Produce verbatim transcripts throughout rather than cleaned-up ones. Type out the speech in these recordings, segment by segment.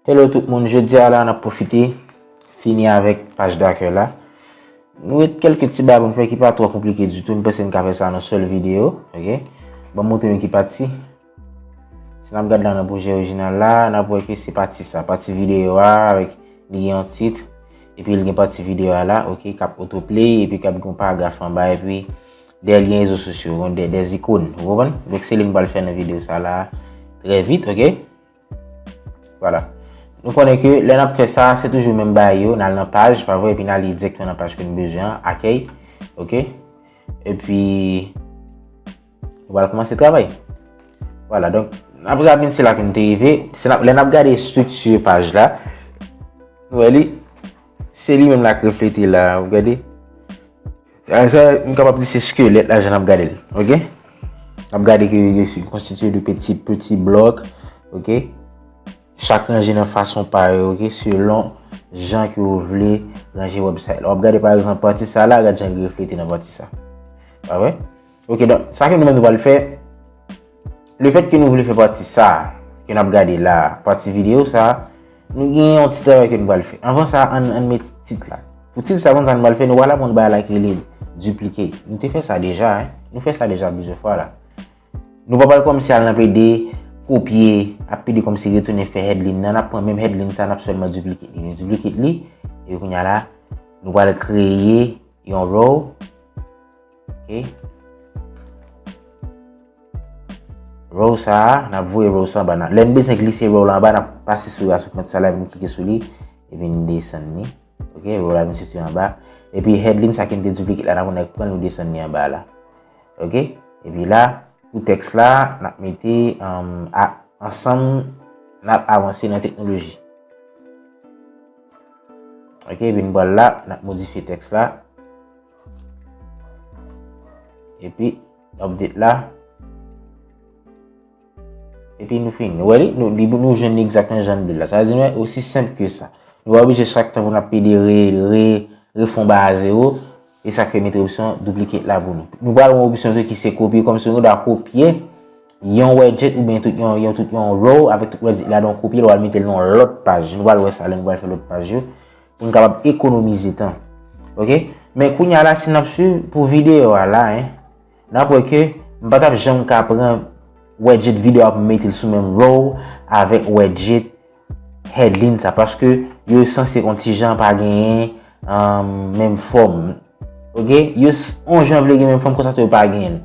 Hello tout moun, jodi a la n ap pwofite fini avèk paj dakè la. Nou ret kèlke ti bagay pou n fè ki pa twò konplike ditou, m panse n ka fè sa nan sèl videyo, ok? Ban m montre nou ki pati. Si n ap gad la nan pwojè orijinal la, n ap wè ke se pati sa, pati videyo a, avèk li gen yon tit, epi li gen pati videyo a la, ok, k ap autoplay, epi k ap gen yon paragraf anba, epi dèyè l gen rezo sosyo, gen de, de ikòn, ou konprann? Donk se li n pral fè nan videyo sa la, trè vit, ok? Vwala. Nou konnen ke lè n ap fè sa, se toujou menm bagay yo, n al nan paj, pa vre, epi n al direktman nan paj ke nou bezwen an, akèy, ok? Epi, nou pral kòmanse travay. Vwala, donk, n ap ramin se la ke nou te rive. Se n ap, lè n ap gade estrikti paj la, nou wè li, se li menm la k reflete la, ou gade? Sa, sa, nou kapab di se skelèt la, jan n ap gade l, ok? N ap gade ke li konstitye de peti, peti blòk, ok? Chak ranje nan fason pa yo, ok? Selon jan ke ou vle ranje website la. W ap gade, pa egzanp, pati sa la, gad jan li reflete nan pati sa. Pa vre? Ok, donk, sa ke nou menm nou pral fè, lefèt ke nou vle fè pati sa, ke n ap gade la, pati videyo sa, nou gen yon ti travay ke nou pral fè. Anvan sa, ann, ann met tit la. Pou tit sa, konn sa nou pral fè, nou pral aprann bagay la ki rele duplicate. Nou te fè sa deja, hein. Nou fè sa deja plizyè fwa la. Nou pa pral kòmsi al nan plede kopye, ap plede kòmsi retounen fè headline nan, n ap pran menm headline sa, n ap sèlman duplicate li. Nou duplicate li, epi kounye a la, nou pral kreye yon row. Ok. Row sa a, n ap voye row sa anba. Lè n bezwen glise row la anba, n ap pase sou asou pwent sa la, epi n klike sou li, epi n desann li. Ok, row la vin soti anba. Epi headline sa ke n te duplicate la, n ap pran l, nou desann li anba la. Ok? Epi la, pou tèks la, n ap mete, um, a, ansanm, n ap avanse nan teknoloji. Ok, epi n pral la, n ap modifye tèks la. Epi, update la. Epi nou fini. Ou wè li? Nou, li, nou jwenn li egzakteman jan n vle l la. Sa vle di nou, osi senp ke sa. Nou pa oblije chak tan pou n ap pede re, re, refè yon bagay a zewo. E sa k fè m mete opsyon duplicate la pou nou. Nou pral gen yon opsyon tou ki se kopye, kòmsi nou ta kopye yon widget oubyen tout yon, yon, tout yon row avèk tout widget ladan, w kopye l, w al mete l nan yon lòt paj. Nou pral wè sa lè nou pral fè lòt paj yo, pou n kapab ekonomize tan. Ok? Men kounye a la, si n ap swiv pou videyo a la, hein, n ap wè ke m pa t ap janm ka pran widget videyo a pou m mete l sou menm row avèk widget headline sa, paske yo sanse yon ti jan pa genyen, um, menm fòm. Ok? Yo s-, yon jan vle gen menm fòm, konsa tou yo pa genyen l.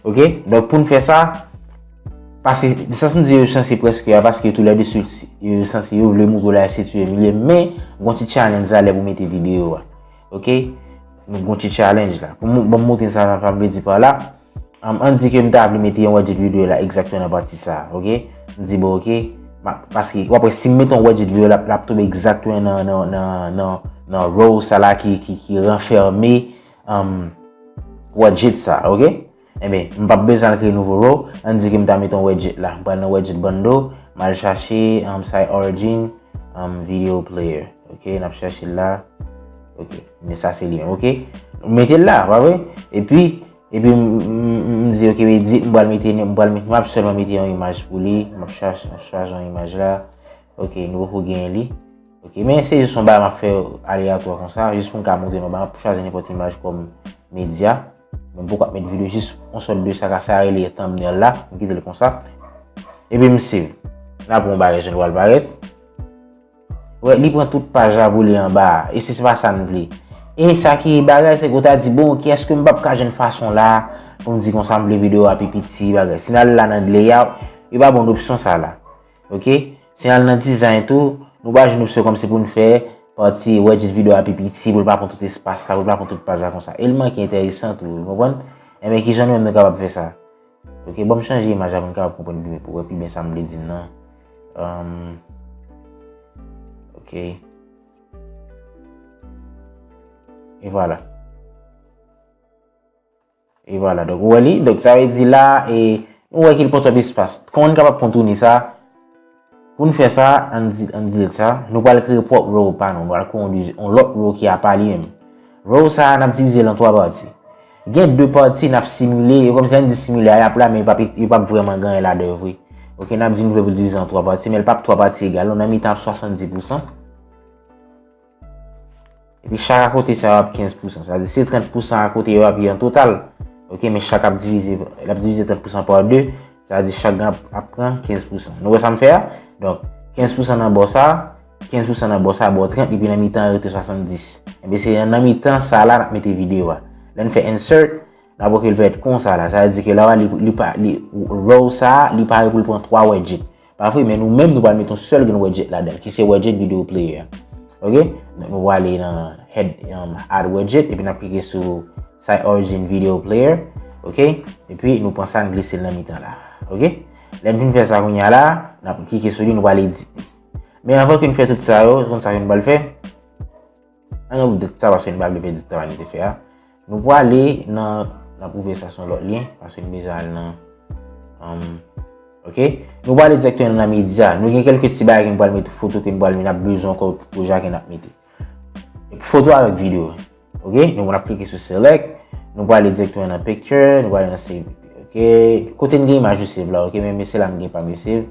Ok? Donk, pou n fè sa, paske, sans m di yo sanse prèske a, paske toulède yo sanse yo vle moutre w la estrikti milye, men, gon ti challenge la lè pou mete videyo a. Ok? Nou gon ti challenge la. Pou m, ban m montre sa, sa m vle di pa la. Um, ann di ke m ta vle mete yon widget videyo la egzakteman nan pati sa, ok? M di, bon, ok, ma-, paske, w ap wè, si m mete yon widget videyo la, l ap tonbe egzakteman nan, nan, nan, nan, nan row sa la ki, ki, ki ranfème, um, widget sa, ok? Enben, m p ap bezwen al kreye nouvo row. Ann di ke m ta mete yon widget la. M pral nan widget bundle, m al chache, um, site origin, um, video player. Ok, n ap chache l la. Ok, men sa se li menm, ok? M mete l la, pa vre? Epi, epi m, m, m, m di, ok, edit, m pral mete, m pral mete, m ap sèlman mete yon imaj pou li. M ap chache, m ap chache yon imaj la. Ok, nou poko genyen li. Ok, men se jis yon bagay m ap fè aleyatwa konsa, jis pou m ka montre nou bagay, m ap chwazi nenpòt imaj kòm medya. Men m poko ap met videyo, jis yon sòt de sa, sa rele thumbnail la, m kite l konsa. Epi m save. N ap wè yon bagay jan l pral parèt. Wè, li pran tout paj la pou li anba a. E se, se pa sa n vle. E sa ki bagay, se ke w ta di, bon, ok, èske m p ap ka jwenn fason la pou m di konsa m vle videyo a pi piti, bagay. Si n al la nan layout, yo pa ban n opsyon sa la. Ok? Si n al nan design tou, nou pa jwenn opsyon kòmsi pou n fè pati widget videyo a pi piti, pou l pa pran tout espas la, pou l pa pran tout paj la konsa. E l manke enteresan tou, ou konprann? Enben, kijan nou menm nou kapab fè sa? Ok, ban m chanje imaj la pou n kapab konprann pi byen, pou wè pi byen sa m vle di n nan. Um, ok. E vwala. E vwala, donk, ou wè li, donk, sa vle di la, e, nou wè ke l pran twòp espas. Kòman n kapab kontoune sa? Pou n fè sa, ann di, ann di l sa, nou pral kreye pwòp row pa nou, nou pral kreye yon, yon lòt row ki apa li menm. Row sa a, n ap divize l an twa pati. Gen de pati n ap simile, yo kòmsi lè n di simile a, y ap la, men yo p ap, yo p ap vrèman gen anyen ladan yo vre. Ok, n ap di nou vle pou l divize an twa pati, men l p ap twa pati egal, non, nan mitan ap swasanndis pousan. Epi chak akote sa yo ap kenz pousan. Sa vle di se trant pousan akote yo ap ye an total. Ok, men chak ap divize, l ap divize trant pousan pa de. Sa vle di chak gen ap, ap pran kenz pousan. Nou wè sa m fè a? Donk, kenz pousan nan bò sa, kenz pousan nan bò sa, bò trant, epi nan mitan an rete swasanndis. Enben, se nan mitan sa la n ap mete videyo a. Lè n fè insert, n ap wè ke l parèt konsa la. Sa vle di ke la, li, li pa, li, row sa, li pare pou l pran twa widget. Pa vre, men nou menm, nou pral mete yon sèl grenn widget ladan l, ki se widget video player. Ok? Donk, nou prale nan head, um, add widget, epi n ap klike sou site origin video player. Ok? Epi, nou pran sa, n glise l nan mitan la. Ok? Lè n fin fè sa kounye a la, n ap klike sou li, nou pral edit li. Men anvan ke n fè tout sa yo, konn sa ke n pral fè? Ann nou dout sa, paske n pa vle pèdi tan nou te fè a. Nou prale nan, n ap ouvè sa sou lòt lyen, paske n bezwen al nan, um, ok? Nou prale dirèkteman nan medya. Nou gen kèlke ti bagay ke n pral mete, foto ke n pral, n ap bezwen ankò pou pwojè a ke n ap mete. Foto avèk videyo. Ok? Nou, n ap klike sou select. Nou prale dirèkteman nan picture, nou prale nan save. Ok? Kote n gen imaj nou save la, ok? Men, men se la m gen pa m yo save.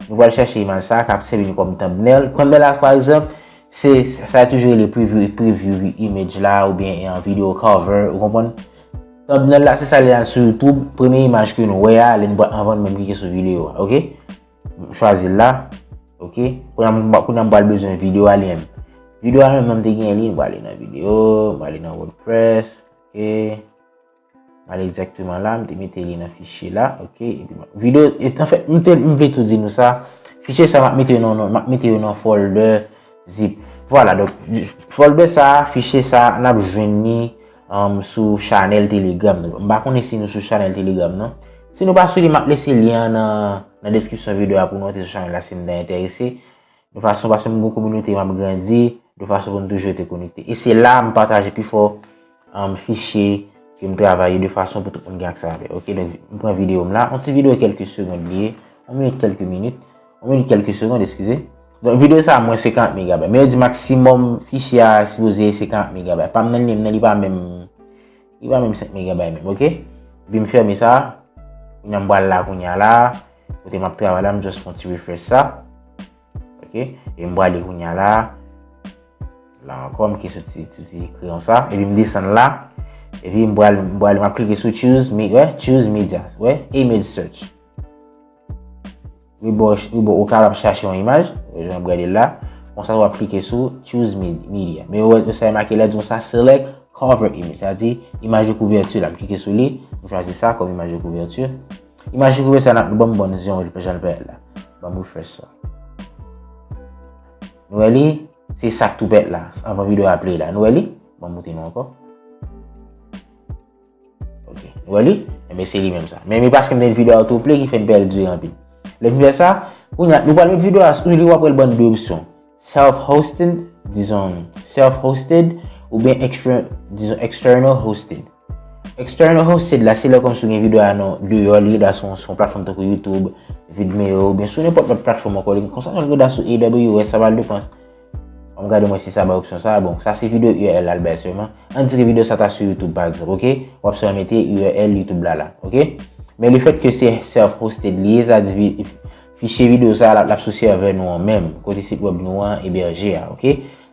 Nou pral chèche imaj sa a, k ap sèvi nou kòm thumbnail. Thumbnail la, pa egzanp, se, sa yo toujou rele preview, preview image la, oubyen yon video cover, ou konprann? Thumbnail la, se sa li la sou YouTube, premye imaj ke nou wè a, lè n pral, anvan n menm klike sou videyo a, ok? M chwazi l la, ok? Kounye a m, kounye a m pral bezwen videyo a li menm. Videyo a menm, m te gen li, m prale nan videyo, m prale nan WordPress, ok? M al egzakteman la, m te mete li nan fichye la, ok? Epi, videyo, e, anfèt, m te, m vle tou di nou sa, fichye sa, m ap mete yo nan, nan, m ap mete yo nan folder zip. Vwala, donk, folder sa, fichye sa, n ap jwenn li, um, sou chanèl Telegram nou. M pa konnen si nou sou chanèl Telegram, non. Si nou pa sou li, m ap lese lyen an nan, nan deskripsyon videyo a pou nou antre sou chanèl la si nou ta enterese. De fason, paske m gen yon kominote, m ap grandi, de fason pou n toujou rete konekte. E se la m pataje pifò, um, fichye ke m travay yo de fason pou tout moun gen aksè avè yo. Ok, donk, m pran videyo m la. Yon ti videyo kèlke segond li ye. Yon minit, kèlke minit. Yon minit, kèlke segond, eskize. Donk, videyo sa a mwens ke karant megabyte. Men yo di maksimòm fichye a sipoze se karant megabyte. Pa m nan li menm, nan li pa menm, li pa menm senk megabyte menm, ok? Epi m fèmen sa. Kounye a m pral la, kounye a la. Kote m ap travay la, m just fè yon ti refresh sa. Ok? E m prale kounye a la. La ankò, m klike sou ti, sou ti kreyon sa. Epi m desann la. Epi m pral, m pral, m ap klike sou choose, me, wè, choose media. Wè, image search. Wi, bon, wi, bon, ou kapab chache yon imaj. Wè, jan m ap gade l la. Konsa, w ap klike sou choose me-, media. Men ou wè, sa e make la, di konsa, select cover image. Sa di, imaj de kouvèti la. M klike sou li. M chwazi sa kòm imaj de kouvèti. Imaj de kouvèti sa, n ap ban m bon jan l, jan l parèt la. Ban m refresh sa. Nou wè li, se sa k tou parèt la, anvan videyo a play la. Nou wè li? Ban m montre nou ankò. Ok. Nou wè li? Enben, se li menm sa. Men, men paske m te gen videyo a autoplay ki fè m pèdi anpil. Lè m fè sa, kounye a, nou pral met videyo a sou li, w ap wè l ban n de opsyon. Self-hosted, dizon, self-hosted, oubyen extra-, dizon, external hosted. External hosted la, se lè kòmsi w gen videyo a nan deyò li, da se yon, se yon platfòm tankou YouTube, Vimeo, oubyen sou nenpòt lòt platfòm ankò. Konsa, nou al gade sou A W S, sa va depann. Ann gade mwen si sa bay opsyon sa. Bon, sa se videyo U R L la l bay sèlman. Ann di ke videyo sa ta sou YouTube, pa egzanp, ok? W ap sèlman mete U R L YouTube la la, ok? Men lefètke se self-hosted li ye, sa di vi-, fichye videyo sa, l ap, l ap sou sèvè nou an menm, kote sit wèb nou an ebèje a, ok?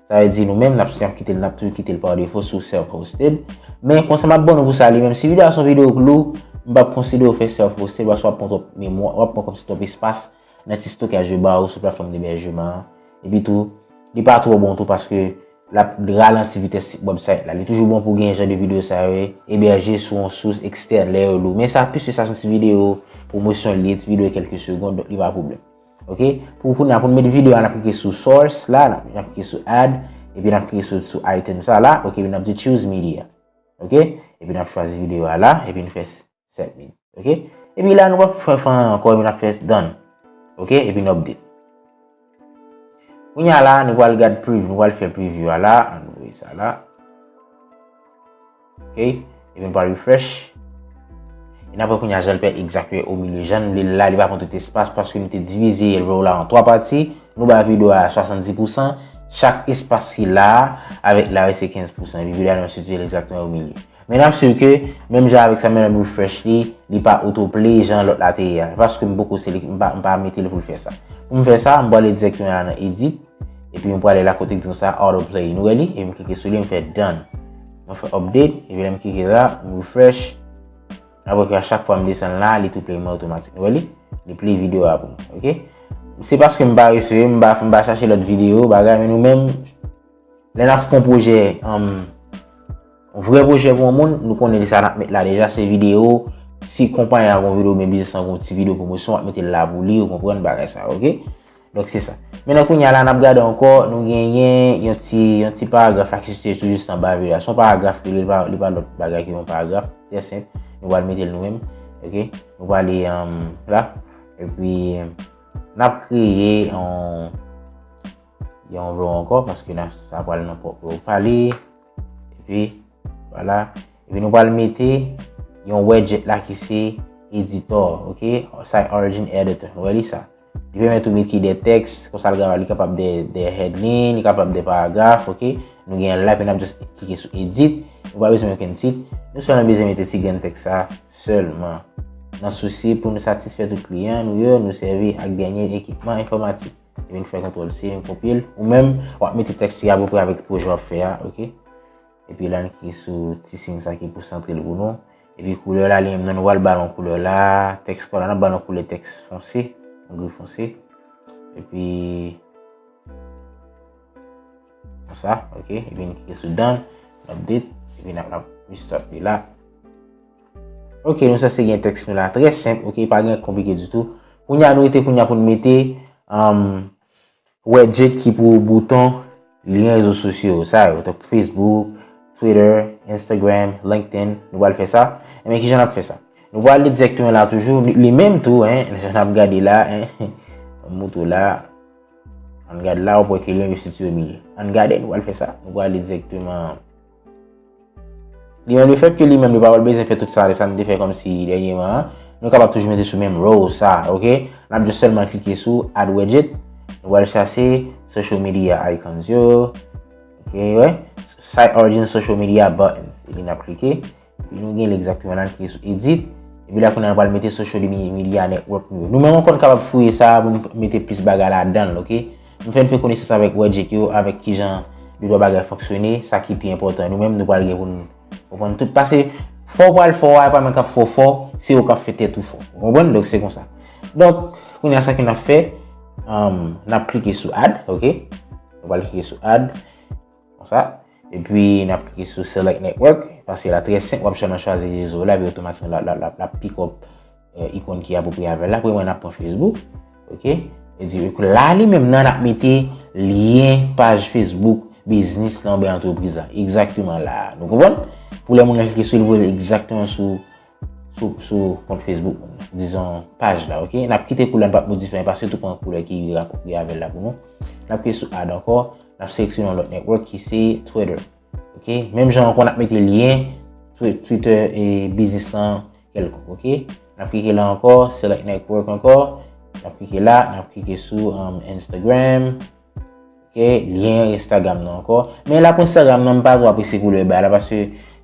Sa vle di nou menm, n ap, n ap kite l, n ap toujou kite l pa defo sou self-hosted. Men konsa m ap ban nou pou sa li menm. Si videyo a se yon videyo k lou, m p ap konsidere w fè self-hosted, paske w ap pran twòp memwa, w ap pran kòmsi twòp espas nan ti stokaj yo ba ou sou platfòm debèjman an. Epi tou, li pa twò bon tou paske l ap ralanti vitès website la. Li toujou bon pou gen jan de videyo sa yo ebèje sou yon sous ekstèn lè yo lou. Men sa, piske sa se yon ti videyo pwomosyon li ye, ti videyo kèlke segond, donk li pa pwoblèm. Ok? Pou kounye a, pou n met videyo a, n ap klike sou source la, n ap, n ap klike sou add, epi n ap klike sou, sou item sa la, ok, epi n ap di choose media. Ok? Epi n ap chwazi videyo a la, epi n fè set minit. Ok? Epi la, nou p ap fè, fè ankò, epi n ap fè done. Ok? Epi n update. Kounye a la, nou pral gad preview, nou pral fè preview a la, ann voye sa la. Ok? Epi n pral refresh. E n ap wè kounye a jan l pè egzakteman o milye. Jan n vle l la, li pa pran tout espas paske nou te divize row la an twa pati. Nou bay videyo a swasanndis pousan. Chak espas ki la a, avèk la yo se kenz pousan. Epi videyo a nou sitiye l egzakteman o milye. Men n ap swiv ke, menm jan avèk sa, menm lè m refresh li, li pa autoplay jan lòt la te ye a. Paske m poko sele, m pa, m pa mete l pou l fè sa. Pou m fè sa, m prale dirèkteman la nan edit, epi m prale la kote ki di konsa autoplay. Nou wè li, epi m klike sou li, m fè done. Mwen fè update, epi lè m klike la, m refresh. N ap wè ke a chak fwa m desann la, li tou play mwen otomatik. Nou wè li? Li play videyo a pou mwen, ok? Se paske m pa rese, m pa, m pa chache lòt videyo, bagay, men nou menm, lè n ap fè yon pwojè, um, yon vrè pwojè pou yon moun, nou konnen sa n ap met la deja, se videyo, si konpayi a gen yon videyo, oubyen biznis lan gen yon ti videyo pwomosyon, w ap mete l la pou li, ou konprann bagay sa, ok? Donk se sa. Mentnan kounye a la, n ap gade ankò, nou genyen yon ti, yon ti paragraf la ki site tou jis anba videyo a. Se yon paragraf ke li, li pa, li pa lòt bagay ke yon paragraf. Trè senp. Nou pral mete l nou menm. Ok? Nou prale, um, la. Epi, n ap kreye yon, yon row ankò, paske n ap, sa pral nan pwòp row pa li. Epi, vwala. Epi nou pral mete yon widget la ki se editor, ok? Site Origin Editor. Nou wè li sa. Li pèmèt ou mete de tèks, konsa l ka, li kapab de, de headline, li kapab de paragraf, ok? Nou gen l la, epi n ap just klike sou edit. Nou pa bezwen okenn tit. Nou sèlman bezwen mete ti grenn tèks sa sèlman. Nan sousi pou nou satisfè tout kliyan nou yo, nou sèvi ak dènye ekipman enfòmatik. Epi n fè kontwòl C, n kopye l. Ou menm, w ap mete tèks ki apoprè avèk pwojè w ap fè a, ok? Epi la, n klike sou ti siy sa ki pou santre l pou nou. Epi koulè la, li menm, nou pral ba l yon koulè la. Tèks pa la, n ap ba l yon koulè tèks fonse, yon gri fonse. Epi, konsa, ok? Epi n klike sou done, n update, epi n ap, n ap restart li la. Ok, nou sanse gen tèks nou la. Trè senp, ok? Pa gen konplike ditou. Kounye a, nou rete kounye a pou n mete, um, widget ki pou bouton lyen rezo sosyo sa yo, tankou Facebook, Twitter, Instagram, LinkedIn, nou pral fè sa. Ebyen, kijan n ap fè sa? Nou pral ale dirèkteman la toujou, li, li menm tou, en, jan n ap gade la, en, m montre w la, ann gade la, w ap wè ke li menm yo sitire o milye. Ann gade, nou pral fè sa. Nou pral ale dirèkteman Li menm, lefèt ke li menm, li pa pral bezwen fè tout sa, sa n te fè kòmsi dènyèman an, nou kapab toujou mete sou menm row sa, ok? N ap just sèlman klike sou Add Widget. Nou pral chache social media icons yo. Ok, wè. Site Origin Social Media Buttons. Epi n ap klike. Epi nou gen li egzakteman la, n klike sou Edit. Epi la, kounye a, nou pral mete social media network nou yo. Nou menm ankò, n kapab fouye sa pou n mete plis bagay ladan l, ok? M fè n fè konesans avèk widget yo, avèk kijan de twa bagay fonksyone, sa ki pi enpòtan. Nou menm, nou pral gen pou n konprann tout. Paske fò w pral fò a, e pa mwen k ap fè w fò, se ou k ap fè tèt ou fò. Ou konprann? Donk, se konsa. Donk, kounye a, sa ke n ap fè, um, n ap klike sou Add, ok? Nou pral klike sou Add, konsa. Epi, n ap klike sou Select Network, paske la trè senp, w ap sèlman chwazi rezo la, epi otomatikman, l ap, l ap, l ap, l ap pick up eh, ikòn ki apwopriye avè l la. Premye, n ap pran Facebook. Ok? E di, la, li menm nan, n ap mete lyen paj Facebook biznis lan oubyen antrepriz la. Egzakteman la. Nou konprann? Pou lè moun nan klike sou li, voye l egzakteman sou, sou, sou kont Facebook moun nan. Dizon, paj la, ok? N ap kite koulè, n p ap modifye, paske tout pran koulè ki apwopriye avè l la pou nou. N ap klike sou Add ankò. N ap seleksyone yon lòt network ki se Twitter. Ok, menm jan ankò, n ap mete lyen Twi-, Twitter e biznis lan kèlkonk, ok? N ap klike la ankò, Select Network ankò. N ap klike la, n ap klike sou, um, Instagram. Ok, lyen Instagram nan ankò. Men la pou Instagram nan, m pa twò apresye koulè bay la, paske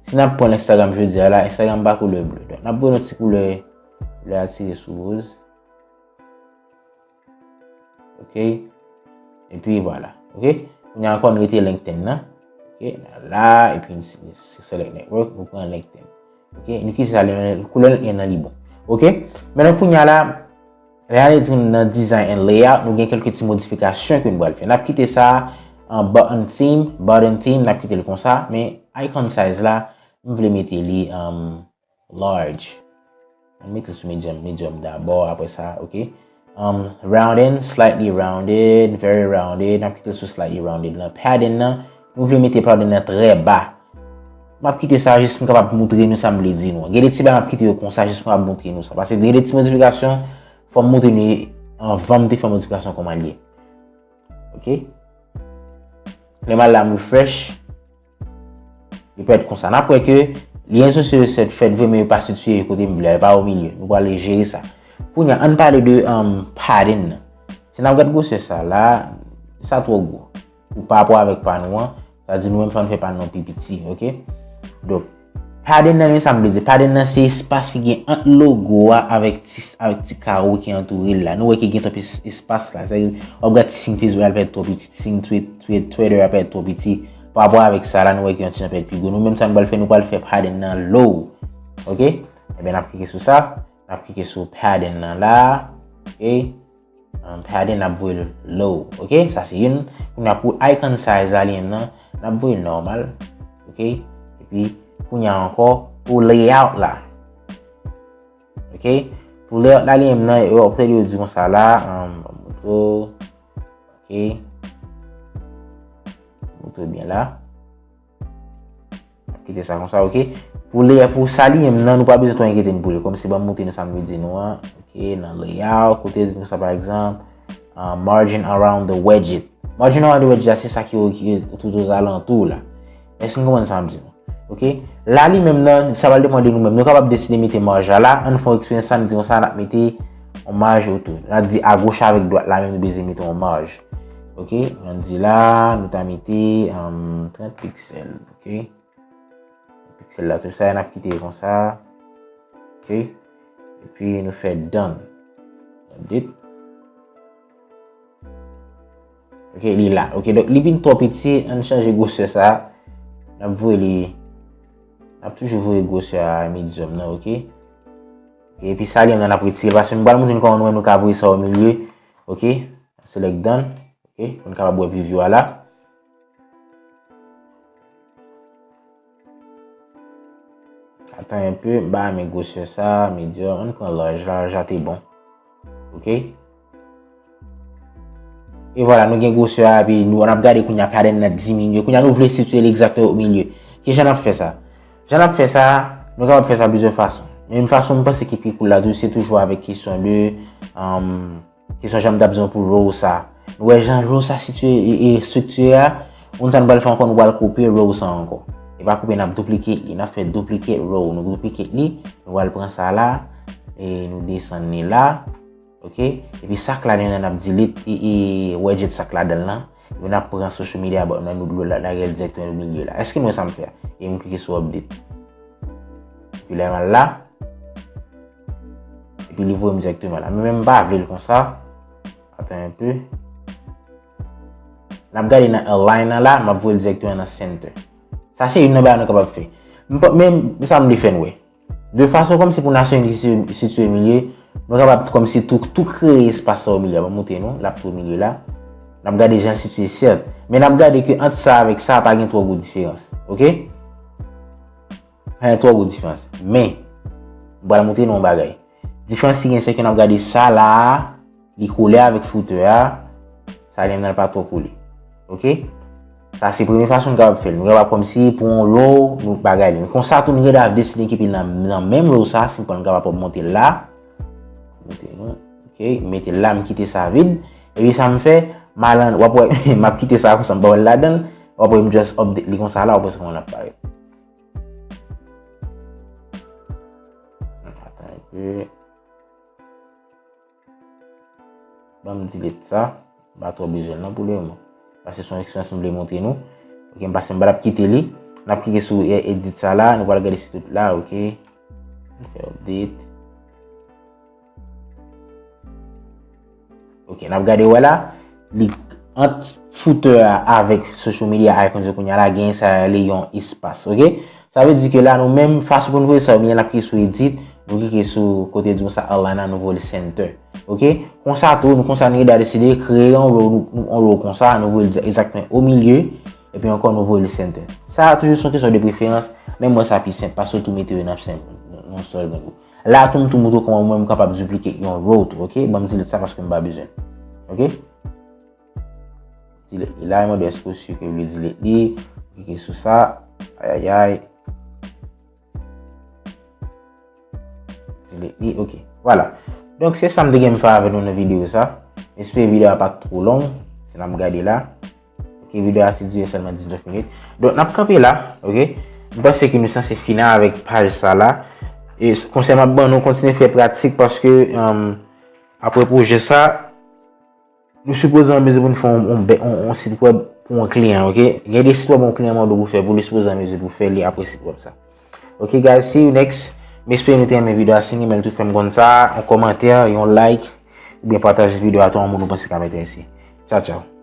si n ap pran Instagram jodi a la, Instagram pa koulè ble. Donk, n ap voye yon ti koulè, koulè atire sou woz. Ok. Epi vwala. Ok. Kounye a ankò, n rete LinkedIn nan. Ok. N al la, epi n s-, n s-, select network, nou pran LinkedIn. Ok. Nou kite sa, li, koulè LinkedIn nan li bon. Ok. Mentnan kounye a la, lè ale di nan design and layout, nou gen kèlke ti modifikasyon ke nou pral fè. N ap kite sa an button theme, button theme, n ap kite l konsa, men icon size la, m vle mete li, um, large. Ann mete l sou medium, medium dabò, apre sa, ok. Um, rounding, slightly rounded, very rounded. N ap kite l sou slightly rounded lan. Padding nan, nou vle mete padding nan trè ba. M ap kite sa jis pou m kapab montre nou sa m vle di nou. Gen de ti bagay m ap kite yo konsa jis pou m kapab montre nou sa. Paske gen de ti modifikasyon, fò m montre nou anvan m te fè modifikasyon kòman l ye. Ok? Lè m al la, m refresh. Li pèt konsa. N ap wè ke lyen sosyo yo sèt fèt vre, men yo pa sitiye kote m vle a, yo pa o milye. Nou prale jere sa. Kounye a, ann pale de, um, padding nan. Si n ap gad gwosè sa la, sa twò gwo. Ou pa rapò avèk pa nou an, sa di nou menm fò n fè pa nou an pi piti, ok? Donk, Padding nan, men sa m vle di. Padding nan se espas ki gen ant logo a avèk ti, avèk ti kawo ki antoure l la. Nou wè ki gen twòp es-, espas la. Sa w ap gade ti siy Facebook la, l pèt twò piti, ti siy Twi-, Twi-, Twitter la pèt twò piti. Pa rapò avèk sa la, nou wè ki yon ti jan pèt pi gwo. Nou menm sa nou pral fè, nou pral fè padding nan low. Oke? Ebyen, n ap klike sou sa. N ap klike sou padding nan la. Oke? Um, padding n ap voye l low, oke? Sa se youn. Kounye a pou icon size a li menm nan, n ap voye l nòmal, oke? Epi kounye a ankò pou layout la. Oke? Pou layout la li menm nan, yo, w ap tande yo di konsa la, um, moutre, oke? Moutre byen la. N ap kite sa konsa, oke? Pou layout, pou sa li menm nan, nou pa bezwen twò enkyete n pou li. Kòmsi ban m montre nou sa m vle di nou an. Oke, nan layout, kote nou sa pa egzanp, uh, margin around the widget. Margin around the widget la, se sa ki, ki tout ozalantou la. Èske nou konprann sa m di nou? Oke? La li menm nan, sa pral depann de nou menm. Nou kapab deside mete maj la la. Ann fè yon eksperyans sa, nou di konsa, n ap mete yon maj otou. N ap di agoch avèk dwat la menm, nou bezwen mete yon maj. Oke? Ann di la, nou ta mete, um, trant piksèl. Oke? Piksèl la, tou sa, n ap kite l konsa. Oke? Epi nou fè done. Update. Oke, li la. Oke, donk li vin twò piti, ann chanje gwosè sa. N ap voye li, n ap toujou voye gwosè a medium nan, oke? Epi sa li menm nan n ap retire, paske m pral montre nou kòman nou menm nou ka voye sa o milye. Oke? Select done. Oke, pou n kapab wè preview a la. Attends un peu, m pa renmen gwosè sa, medium, ann pran large, large la te bon. Oke? E vwala, nou gen gwosè a, epi nou, n ap gade kounye a padding nan diminye. Kounye a nou vle sitiye li egzakteman o milye. Kijan n ap fè sa? Jan n ap fè sa, nou kapab fè sa plizyè fason. Men yon fason m panse ki pi cool la tou, se toujou avèk kesyon de, um, kesyon jan m t ap di nou pou row sa. Nou wè jan row sa sitiye e, e estriktire a? Ou konn sa nou pral fè ankò, nou pral kopye row sa ankò. E pa kopye, n ap duplicate li, n ap fè duplicate row. Nou duplicate li, nou pral pran sa la, e nou desann li la. Oke? Epi sak la, nou, n ap delete e, e widget sak ladan l lan. Epi n ap pran social media button nan, nou lage l dirèkteman nan milye la. Èske nou wè sa m fè a? E m klike sou update. Epi la, m al la. Epi li voye m dirèkteman la. Men, men m pa vle l konsa. Attends un peu. N ap gade nan align nan la, m ap voye l dirèkteman nan center. Sa se youn nan bagay nou kapab fè. M pa, men sa m vle fè n wè. De fason kòmsi pou nasyon ki si-, sitiye milye, nou kapab kòmsi tou, tou kreye espas sa o milye a. Ban m montre nou, l ap tou o milye la. N ap gade jan l sitiye, sèt. Men n ap gade ke ant sa avèk sa, pa gen twò gwo diferans. Oke? Pa gen twò gwo diferans. Men, m pral montre nou yon bagay. Diferans ki gen, se ke n ap gade sa la a, li kole avèk footer a, sa li menm nan l pa twò kole. Oke? Sa se premye fason nou kapab fè l. Nou kapab kòmsi pou yon row, nou bagay li. Men konsa tou, nou gen dwa deside ki pi nan, nan menm row sa, si nou konn kapab monte l la. Monte nou. Oke, mete l la, m kite sa vid. Epi sa m fè, m al an, w ap wè, m ap kite sa konsa, m pa wè l ladan l. W ap wè m just update li konsa la, w ap wè sa kòman l ap parèt. Attends un peu. Ban m delete sa. M pa twò bezwen l non pou le moman. Paske se yon eksperyans m vle montre nou. Oke, m pase m pa t ap kite li. N ap klike sou e-, edit sa la. Nou pral gade si tout la, oke. Fè update. Oke, n ap gade wè la. Li ant footer a avèk social media icons yo kounye a la, gen sa rele yon espas, oke? Sa vle di ke la, nou menm, fason pou nou voye sa, oubyen n ap klike sou edit, nou klike sou kote di konsa align la, nou voye l center. Oke? Konsa tou, nou konsa, nou gen dwa deside kreye yon row, nou, nou, yon row konsa, nou voye l egzakteman o milye, epi ankò, nou voye l center. Sa toujou se yon kesyon de preferans, men mwen sa pi senp, paske w tou mete yo nan senp, nan yon sèl grenn bout. La tou, m tou montre w kòman mwen, m kapab duplike yon row tou, oke? Ban m delete sa paske m pa bezwen l. Oke? Delete li la, mande èske w si ke w vle delete li. Klike sou sa. Ayayay. Delete li, oke. Vwala. Donk, se sa m te gen m fè avè nou nan videyo sa. M espere videyo a pa t twò long. Se n ap gade la. Oke, videyo a se dire sèlman diznèf minit. Donk, n ap kanpe la, oke? M panse ke nou sanse fini avèk paj sa la. E s-, konsèy m ap ban nou, kontinye fè pratik paske, um, apre pwojè sa, nou sipoze an mezi pou n fè yon, yon bè-, yon, yon sit wèb pou yon kliyan, oke? Gen de sit wèb yon kliyan mande w pou fè pou li, sipoze an mezi pou fè li apre sit wèb sa. Ok guys, see you next. M espere nou te renmen videyo a. Si nou renmen l tou, fè m konn sa, yon kòmantè, yon like, oubyen pataje videyo a tou a yon moun ou panse ka enterese. Tchao, tchao.